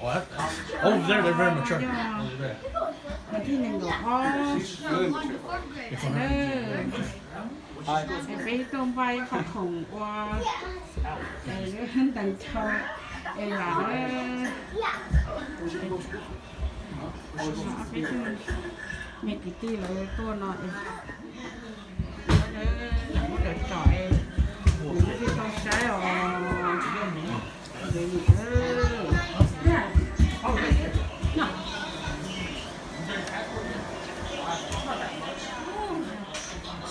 What? Over there, they're very mature. Over there. Thib nees nkaum ob. Peb tuaj npaj ib qho khoom ua ntees chaw es lam, peb me kwv tij lawv tuaj no es lawv tsom es nws thiaj tau saib os.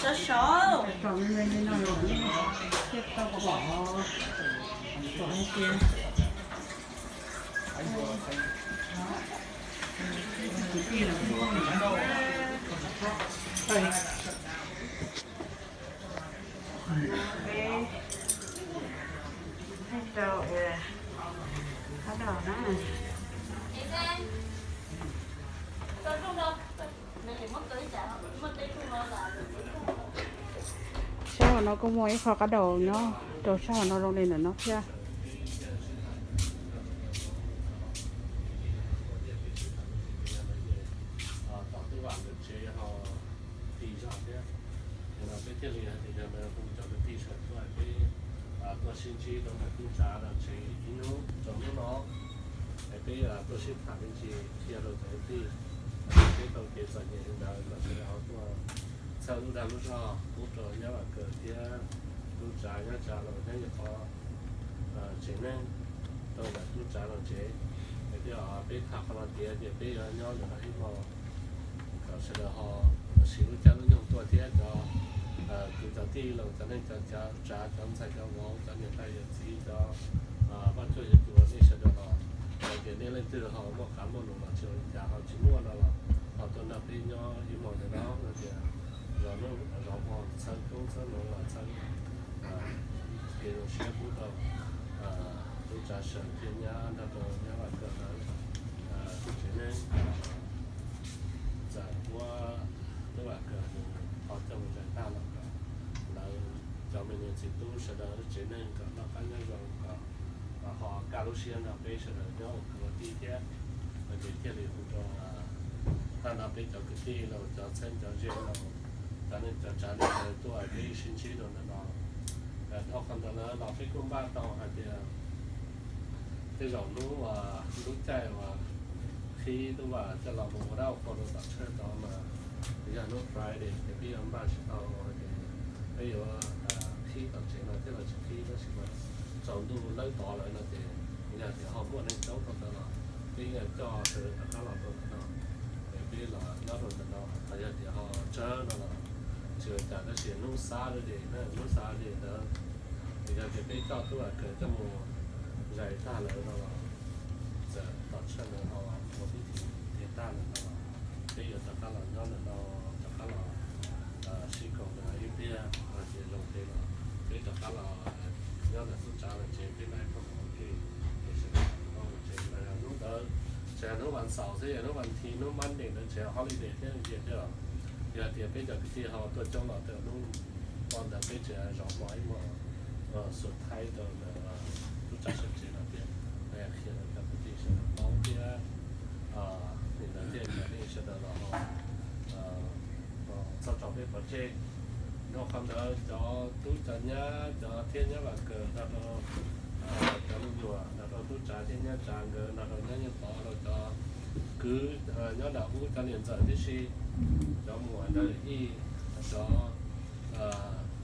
Sov sov. Tsom me me li no los thiaj tau pom, pom hais tias peb rau, qab dog na. Sab hauv no kuj muaj ib qho qab dog nyob rau sab hauv no zoo li ntawm no thiab. Tig zog thiab. Ces no peb thiaj li hais tias yog ntawd hu cov kwv tij sawv tuaj peb tuaj sib ntsib rau ntawm tub tsav no tsev ib hnub rau hnub no, es peb tuaj sib tham me ntsis qhia rau cov kwv tij, peb tau kev txom nyem li ntawd kom sawv daws ho tuaj txhawb lub dag lub zog pub rau nyab Vam Kaws thiab tub tsav nyob tsav los nyob ib qho tsev neeg rau ntawm tub tsav los tsev. Es thiaj peb tham qhov no tiav ces peb yuav nyob ntawm no ib hmo kom sawv daws ho siv lub caij lub nyoog tuaj thiab cov kwv cov tij los cov neej cov tsav cov ntxhais cov vauv cov niam tais yawm txiv cov vaj cuab yawm cua nej sawv daws los hais tias nej leej twg ho muaj qab muaj num los tsis ua li cas ho tsis muaj no los ho tuaj nrog peb nyob ib hmo ntawm no no tias zov hmo txhawb koob txhawb hmoov los txhawb kev zoo siab pub rau tub tsav sawv thiab nyab nrog rau nyab Vam Kaws lawv tsev neeg. Txawm muab tub Vam Kaws nws ho coj mus zais tag los kom lawv cov me niam txiv tub sawv daws tsev neeg kom noj qab nyob zoo kom ho kaj lub siab nrog peb sawv daws nyob ua kwv ua tij thiab. Ces thiaj li hu rau tag nrho peb cov kwv tij los cov txheeb cov ze los cov neej cov tsav nej sawv daws tuaj peb sib ntsib rau ntawm no. Dhau qhov ntawd lawm los peb kuj npaj tau hais tias tej zaum hnub, lub caij uas qhib tub Vam coj los mus ua dab ua qhua rau tom tshawj tod mas yog hnub Friday ces peb yuav npaj tsis tau hais tias peb yuav qhib tom tsev no thiab los tsis qhib tab sis mas tsaus ntuj lawb tod lawm no ces yog tias ho muaj neeg coob tau ntawd los peb yeej coj sawv daws rov qab los rau ntawm no. Es peb los nyob rau ntawm no ho yog tias ho tsawg no los tsis ua cas tab sis hnub Saturday na, hnub Saturday ntawd yog tias peb coj tub Vam Kaws coj mus zais tag lawm no los txawm tom tshawj ntawd ho ua pib tim tag lawm no los peb yuav rov qab los nyob ntawm no, rov qab los sib koom ntawm ib pliag ces zoo peb los peb rov qab los nyob ntawm tub tsav lawv tsev peb noj ib pluag ua ke. Ces sawv daws tau mus tsev los yog hnub ntawd tseem yog hnub vas xaum xwb, yog hnub vas thiv hnub Monday ntawd tseem yog holiday thiab ces tej zaum yog tias peb cov kwv tij ho tuaj coob los tej hnub ntawd peb tseem zov hmo ib hmo xuas thaib rau ntawm tub tsav sawv tsev no thiab qhia rau cov kwv tij sawv daws paub thiab. Nim no thiaj li nej sawv daws los txhob tso peb pov tseg. Dhau qhov ntawd cov tub cov nyab cov thiab nyab Vam Kaws nrog rau cov me nyuam nrog rau tub tsav thiab nyab tsav nkawd nrog rau nyab yeej tod rau cov kwv nyob nram ub cov niam ntxawm tib si, cov muam cov yawm yij, cov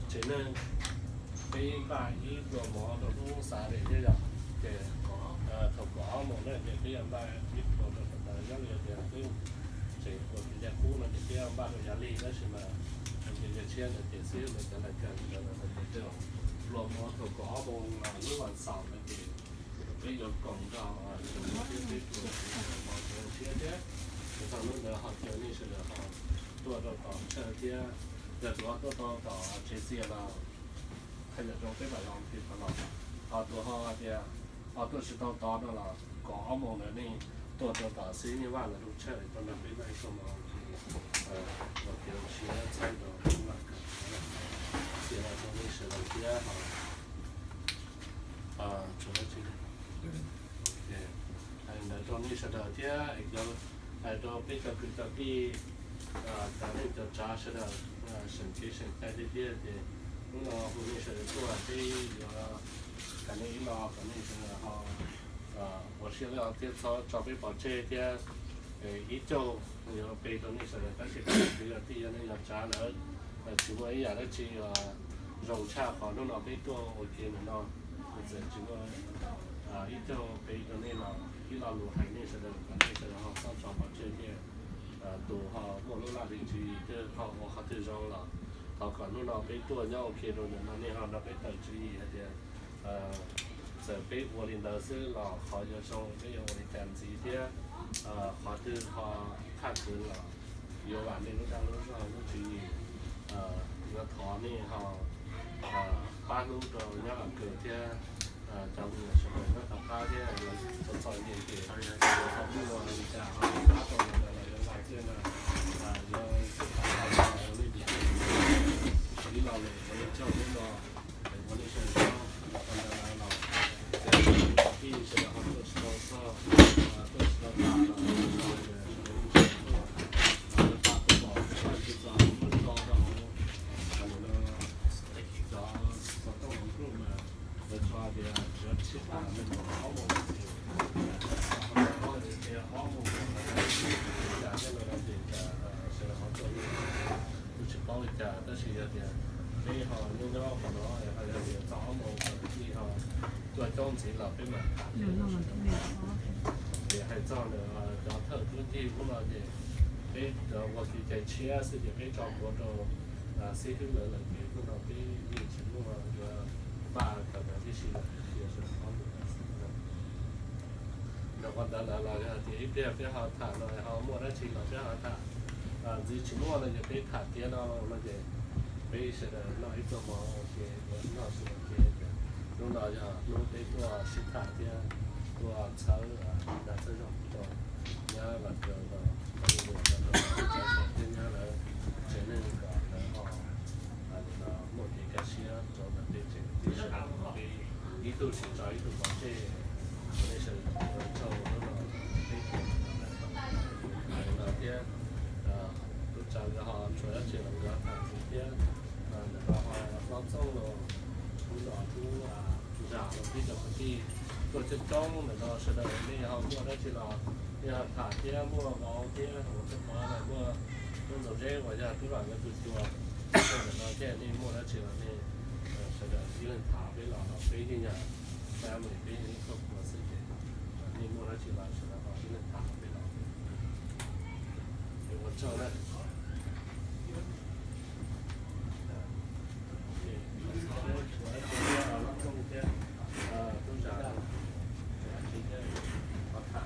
tsev neeg, peb npaj ib pluag mov rau hnub Saturday thiab yog ces thaum kaum ob moos na ces peb yuav npaj ib pluag rau sawv daws nyob li tias twb tseem ua kev cai qub no ces peb yuav npaj rau yav lig tab sis mas nce nce tshiab ntawd ces xwb ntawd cov lais kawg ntawd ces peb pluag mov thaum kaum ob moos hnub vas xaum no ces peb yuav koom nrog thiab peb pluag mov rau tshiab thiab. Ces thaum hnub ntawd ho caw nej sawv daws ho tuaj rau tom tshawj thiab yog tus ho tuaj tau tom tsev txias los hais yam zoo peb mam li qhia tod los, ho tus ho hais tias ho tuaj tsis tau tod no los kaum ob moos ntawd nej tuaj rau tom xib nej vaj ntawd lub tshawj tuaj nrog peb noj ib pluag mov ua kev zoo siab txhawb rau tub Vam Kaws. Ces los rau nej sawv daws thiab ho tsuas dab tsi li. Hais li ntawd Sawv daws thiab es cov, hais rau peb cov kwv cov tij, cov neej cov tsav sawv daws, seem kev seem cai tiag tiag ces hnub no hu nej sawv daws tuaj peb yuav kam nej ib lo kom nej sawv daws ho ua siab loj thiab txhob tso peb pov tseg thiab. Ib caug yuav pe rau nej sawv daws tab sis kwv yog tij yog neej yog tsav lawm, tsis muaj ib yam dab tsi zoo tshaj qhov hnub no peb tuaj ua ke ntawm no. Txawm tsis muaj ib caug pe rau nej los ib lo lus hais nej sawv daws kom nej sawv daws ho txhob tso pov tseg thiab. Tus ho muaj lub laj lim tswv yim twg ho ua qhov twg zoo los thov kom hnub no peb tuaj nyob ua ke rau ntawm no nej ho nrog peb tawm tswv yim hais tias txawm peb ua li ntawd xwb los qhov yuav zoo peb yuav ua li cas ntxiv thiab qhov twg ho tshaj khwv los yuav vam nej lub dag lub zog lub tswv yim. Yuav thov nej ho pab hlub rau nyob los kawg thiab cov me nyuam sawv daws nyob tom qab thiab txom txom nyem ces yuav tau muaj li cas ho pab tau los yuav nqa txiaj na, yuav txhawb pab tau los ua nej tus kheej. Ib lo lus ua nej tsaug hnub no, ua nej sawv daws tsaug, ua ntawd los txawm tij sawv daws ho tuaj tsis tau txog, tuaj tsis tau tas los ua ntawd tuaj, pab kuv pom tsis txog mus tso rau hauv no, cov xov tooj hauv group mas lawv tso tias tsuav tshwm tas me nyuam ob moos ces, ob moos ces cas thiab no ces sawv daws ho tuaj, kuv tsis paub li cas tab sis yog tias peb ho nyob nyob qhov no ho yog tias txog ob moos txog kwv tij ho tuaj coob ntxiv los peb mam tham thiab. Ces hais txog ntawm cov thawj tub ncig hnub no ces peb ua kev cai tshiab xwb ces peb tso plhuav rau xib hwb lawv lawm ces hnub no peb yeej tsis muaj yuav npaj kawm ntawv tib si lawm, qhia sawv daws paub li ntawd xwb. Rau qhov ntawd lawm los yog tias ib pliag peb ho tham no ho muaj dab tsi los peb ho tham, ntxiv tsis muaj no ces peb tham tiav no no ces peb sawv daws noj ib pluag mov ua ke, noj su ua ke ces hnub no yog hnub peb tuaj sib tham thiab tuaj txhawb dag txhawb zog rau nyab los kawg no, cov me nyuam rau thiab nyab lawv tsev neeg kom lawv ho muaj kev kaj siab rau ntawm peb tsev kwv tij sawv daws, peb ib tug tsis tso ib tug pov tseg. Ua nej sawv daws tsaug hnub no peb tham no thiab, tub tsav nkawd ho tshuav dab tsi los nkawd tham ntxiv thiab. Ntawm no ho hlob Txooj los hnub no tub Zam los peb cov kwv tij tuaj coob coob ntawm no sawv daws nej ho muaj dab tsi los nej ho tham thiab muaj vauv thiab ua tub pov los muaj tub Ntxoov Zeb uas yog tub Vam nkawd tus cuas tuaj ntawm no thiab nej muaj dab tsi los nej sawv daws ib leeg tham peb los los peb yeej yog family, peb yeej ib qho puas xwb ces nej muaj dab tsi los sawv daws ho ib leeg tham peb los. Ua tsaug na.